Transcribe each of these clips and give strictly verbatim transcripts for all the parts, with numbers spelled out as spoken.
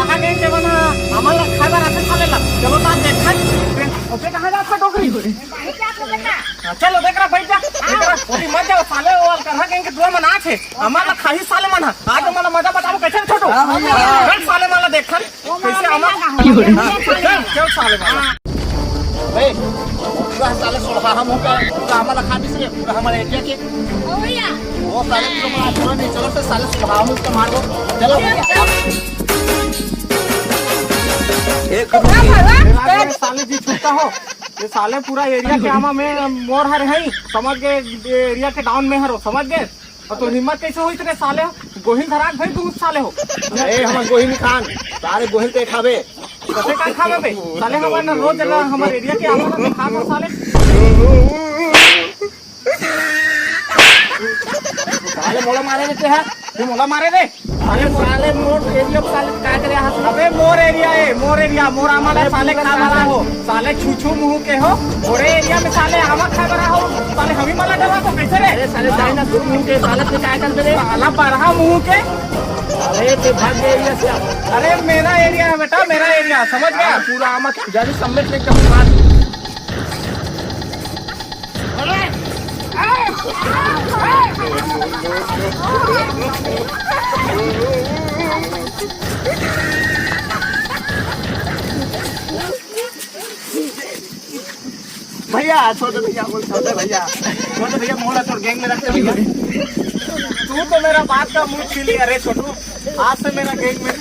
कहाँ गए के मन ह? हमन ला खाए बर आथे साले ला। चलो ता देखत। अबे कहाँ जात डोकरी? हाँ, चलो देख रहा, बैठ जा। देख रहा, ओती मत जाओ साले, वो कहाँ गए के दुआ मन आथे। हमन ला खाही साले मन ह। आज हमन ला मजा बताबो कैसे छोटू? हाँ, भैया। चल साले मन ला देखत। कैसे हमन? चल, चल साले मन ला। बे, पूरा साले सोलहा हम होकर पूरा हमन ला खा दिस रे, पूरा हमर एरिया के। ओ भैया। वो साले पूरा मार, पूरा नहीं चलो तो साले सोलहा हम उसको मार दो। चलो। एक रुपये। साले जी छुट्टा हो। ये साले पूरा एरिया के आमा में मोर हर है, समझ गए? एरिया के डाउन में हरो, समझ गए? और तो हिम्मत कैसे होई तेरे साले? गोहिल धराक भाई तू साले हो। ए, हमर गोहिल खान, सारे गोहिल ते खाबे। कते का खाबे बे? साले हमर ना रोज ना हमर एरिया के आमा ना खा कर साले। साले मोला मारे देते हैं, तू मोला मारे दे। अरे साले मोर एरिया पे साले का करे हाथ? अबे मोर एरिया है, मोर एरिया, मोर आमा ला साले खा बर आहो। साले छू छू मुंह के हो, मोरे एरिया में साले आमा खा बर आहो। साले हमी मला डरा तो कैसे रे? अरे साले जाए ना, दूर मुंह के साले से काय कर दे रे? साला बरहा मुंह के। अरे ते भाग गए एरिया से। अरे मेरा एरिया है बेटा, मेरा एरिया, समझ गया? पूरा आमा खा जानी सम्मेट में एकदम बात। भैया, छोटे भैया, बोल, छोटे भैया, छोटे भैया, मोला तोर गैंग में रख ले भैया। तू तो मेरा बात का मूड छीन लिया रे छोटू। आज से मेरा गैंग में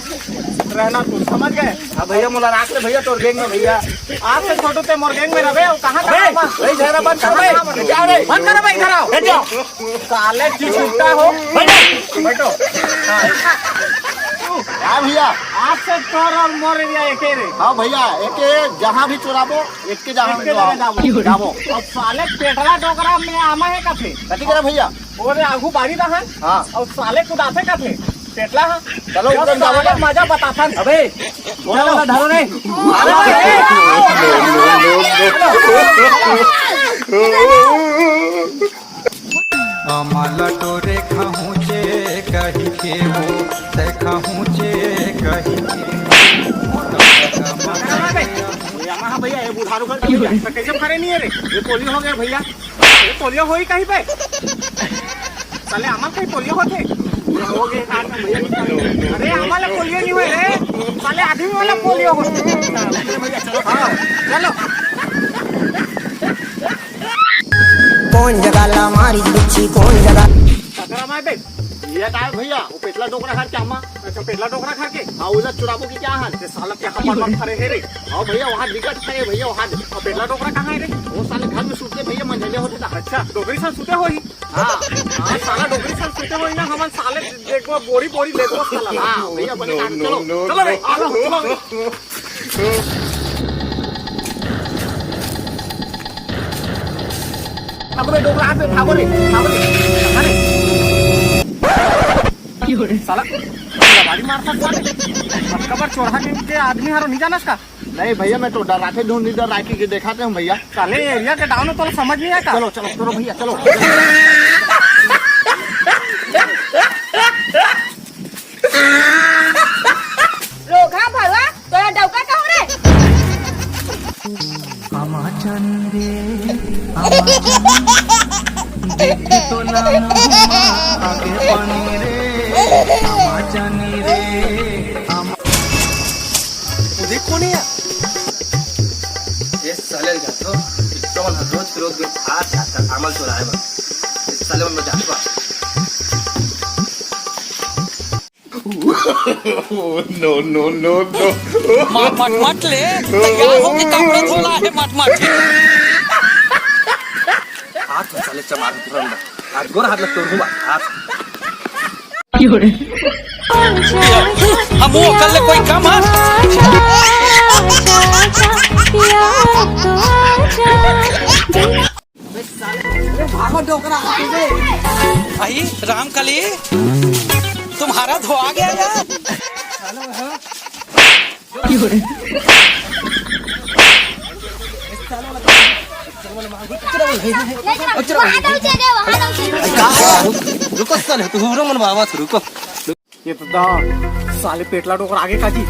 रहना तू, समझ गए? हाँ भैया, मोला राख ले भैया, तोर गैंग में भैया। आज से छोटू ते मोर गैंग में रहे, वो कहाँ का अबे, आमा? भाई, झगड़ा बंद कर, भाई। कहाँ का आमा? जाओ रे। बंद करो भाई, इधर आओ। हट जाओ। साले की छुट्टा हो। बैठो। बैठो। हाँ। हाँ भैया। आज से तोर और मोर एरिया एके रे। हाँ भैया, एके जहाँ भी चुराबो, एक के जहाँ एक के जगह जाबो। जाबो। और साले पेटला डोकरा में आमा है कथे? कथी करे भैया? ओरे आगू बारी रहन। हाँ। और साले कुदाथे कथे? पेटला हा। चलो, जब ऊपर जाओ साले ना। मजा बताथन। अबे, चलो ना, धरो रे। अरे, अमल टोरे खहुचे कही के वो, ते खहुचे कही के। ये आमा हा भैया, ये बुढ़ारू घर के भैया। तो कैसे भरे नहीं है रे? ये पोलियो हो गया भैया। ये पोलियो होई कहीं पे? साले आमा कहीं पोलियो होथे? हो गए, काट में भैया निकाल। अरे, आमा ला पोलियो नहीं हुए रे। साले आदमी वाला पोलियो हो। हाँ, चलो। कौन जगह ला मारी बिच्छी, कौन जगह? सकरा माय बे। ये का है भैया? वो पेटला डोकरा घर के आमा। अच्छा, पेटला डोकरा घर के? हाँ, उधर चुराबो की क्या हाल? ये साला क्या खबर खड़े है रे? हाँ भैया, वहाँ निकट खड़े भैया, वहाँ। और पेटला डोकरा कहाँ है रे? वो साले घर में सूते भैया, मंझले होते था। अच्छा, डोकरी साथ सूते हो ही? हाँ। हाँ, साला डोकरी साथ सूते हो ही ना, हमन साले देखबो, बोरी बोरी लेबो साला। हाँ, भैया, बने काम, चलो। चलो रे, आ लो, चलो रे। भागो रे, डोकरा हाथ में, भागो रे, भागो रे। अरे। साला, गाड़ी मारता साले। अतका बार चोरहा के आदमी हारो नहीं जानस का? नहीं भैया, मैं तो डराते ढूंढ नहीं डर राखी के दिखाते हूँ भैया। साले एरिया के डाउन हो तो समझ नहीं आता। चलो, चलो, चलो भैया, चलो। रोगहा भरवा, तोरा डौका कहूँ रे? अमाचन रे, अमाचन, देख तो लामो आगे पानी रे, अमाचन रे, अमा- वो देख कौन है यार? ये साले जातो, तो हर रोज के रोज के हाथ हाथ का सामान चुराए बा। इस साले में जातो। No, no, no, no। मत, मत, मत ले, तैयार हो के कपड़ा धोला है, मत, मत। हाथ में साले चमार तुरंत। हाथ गोर हाथ लग तोड़ दूंगा, हाथ। हम वो कर ले, कोई कम है? अरे भागो डोकरा, हाथ दे। भाई रामकली, तुम्हारा धोआ गया यार। लेकिन वहाँ दौड़ चले, वहाँ दौड़ चले। रुको साले, तू हमरो मन बाबा, रुको। ये तो दा, साले पेटला डोकरा आगे काजी।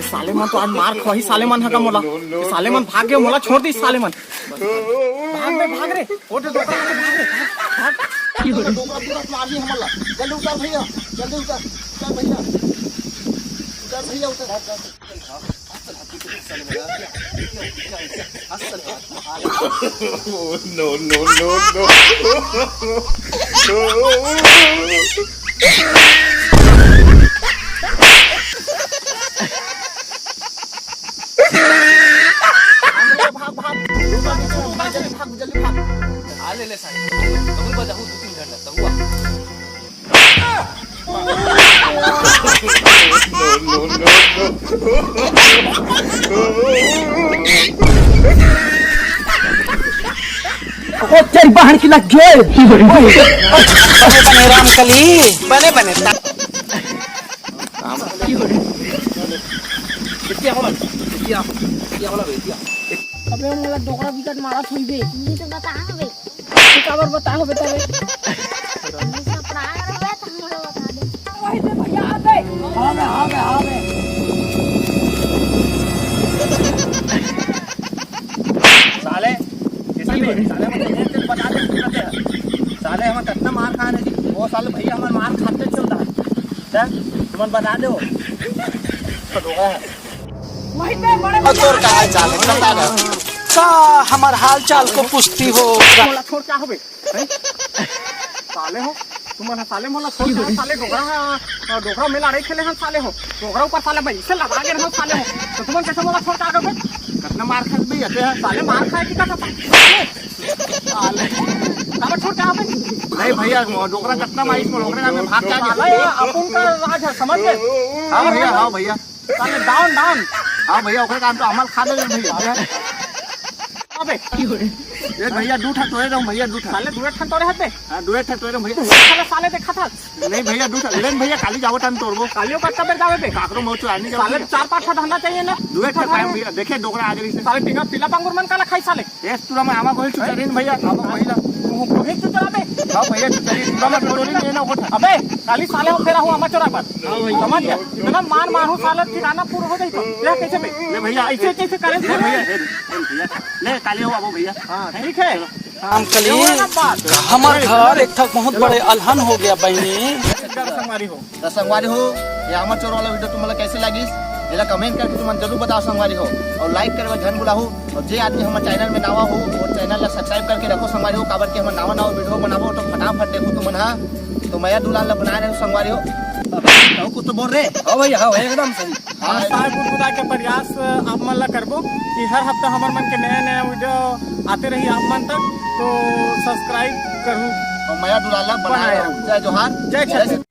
साले मन तो आज मार खवाही, साले मन ह का मोला। साले मन भाग गे, मोला छोड़ दी साले मन। भाग बे, भाग रे। ओ तो डोकरा, भाग रे, भाग, भाग। डोकरा पूरा मारही हमला। जल्दी उतर भैया, जल्दी उतर, उतर भैया, उतर भैया, उतर। No, no, no, no। भाग, भाग, भाग, जल्दी भाग, जल्दी भाग। आ ले, ले सारे। तहु बजाहू दू तीन घंटा, तहुआ। No, no, no, no। ओ तेरी बहन की लग गए। बने, बने, राम कली। बने, बने। अबे, मोला डोकरा बिकट मारत होइबे। ये तो बता ना बे। तू काबर बताओ बेटा रे? ये सब प्राण रहे तो हम लोग बता दे। वही से भैया आ गए। हाँ बे, हाँ बे, हाँ बे। साले, कैसे बे? साले, हमन तो बता दे, बता दे। साले, हमन कितना मार खाए रहे जी। वो साले भैया हमन मार खाते चलता है। क्या? तुमन बता दो। वही पे बड़े और तोर का हाल चाल है? बता दो। का हमर हाल चाल को पूछती हो? मोला छोड़ क्या हो बे? हैं? साले हो, तुमन ह साले मोला छोड़ के साले डोकरा ह, डोकरा में लड़ाई खेले हन साले हो। डोकरा ऊपर साले भाई इसे लगा के रहो साले हो। तो तुमन कैसे मोला छोड़ के आ गए? कितना मार खाए भी आते हैं। साले मार खाए की का था? साले। साले। काबर छोड़ के आ गए? नहीं भैया, डोकरा कितना मारी, डोकरा में भाग के आ गए। साले, अपन का राज है, समझ गए? हाँ भैया, हाँ भैया। साले down, down। हाँ भैया, ओकर काम तो हमल खा ले भैया। अबे। ए भैया, दू ठा तोड़े रहूं भैया, दू ठा। साले दुए ठन तोड़े हते। हाँ, दुए ठा तोड़े रहूं भैया। साले, साले देखा था। नहीं भैया, दू ठा। लेन भैया, काली जावत हम तोड़बो। कालियो का तबे जावे बे। काकरो मौत आ नहीं साले जावे। चार पांच ठा धंधा चाहिए ना। दुए ठा पाए भैया, देखे डोकरा आ गई से। साले टीका पीला पंगुर मन काला खाई साले। यस, पूरा मैं आमा कोई चुचरी नहीं भैया, आमा भैया। तू, तू ही चुचरा बे। हाँ भैया, चुचरी पूरा मैं चुचरी नहीं है ना, वो था। अबे, काली साले हो फेरा हूँ आमा चोरा पर। हाँ भैया। समझ गया? इतना मार मारू साले ठिकाना पूरा हो जाई तो। ले कैसे बे? ले भैया, ऐसे कैसे करे? ले भैया, ले, ले भैया। ले, काली हो आबो भैया। हाँ, ठीक है। राम कली, ये वाला बात। हमर घर एक ठक बहुत बड़े अलहन हो गया बहिनी। संगवारी हो। त संगवारी हो, ये आमा चोर वाला video तुम्हारा कैसे लगिस? एला comment करके तुमन जरूर बताओ संगवारी हो, और like करे बर झन भुलाहू। और जे आदमी हमर channel में नवा हो, वो channel ला subscribe करके रखो संगवारी हो, काबर के हमर नवा नवा video बनाबो तो फटाफट देखो तुमन हा। तो मया दुलाल ला बनाए रहो संगवारी हो। अब कहूँ कुछ तो बोल रहे। हाँ भैया, हाँ भैया, एकदम सही। हाँ। नमस्कार, गुदगुदा के प्रयास आप मन ला करबो कि हर हफ्ता हमर मन के नया नया video आते रही आप मन तक, तो subscribe करू। और मया दुलाल ला बनाए बनाए रहो। रहो। जय जोहार। जय छत्तीसगढ़।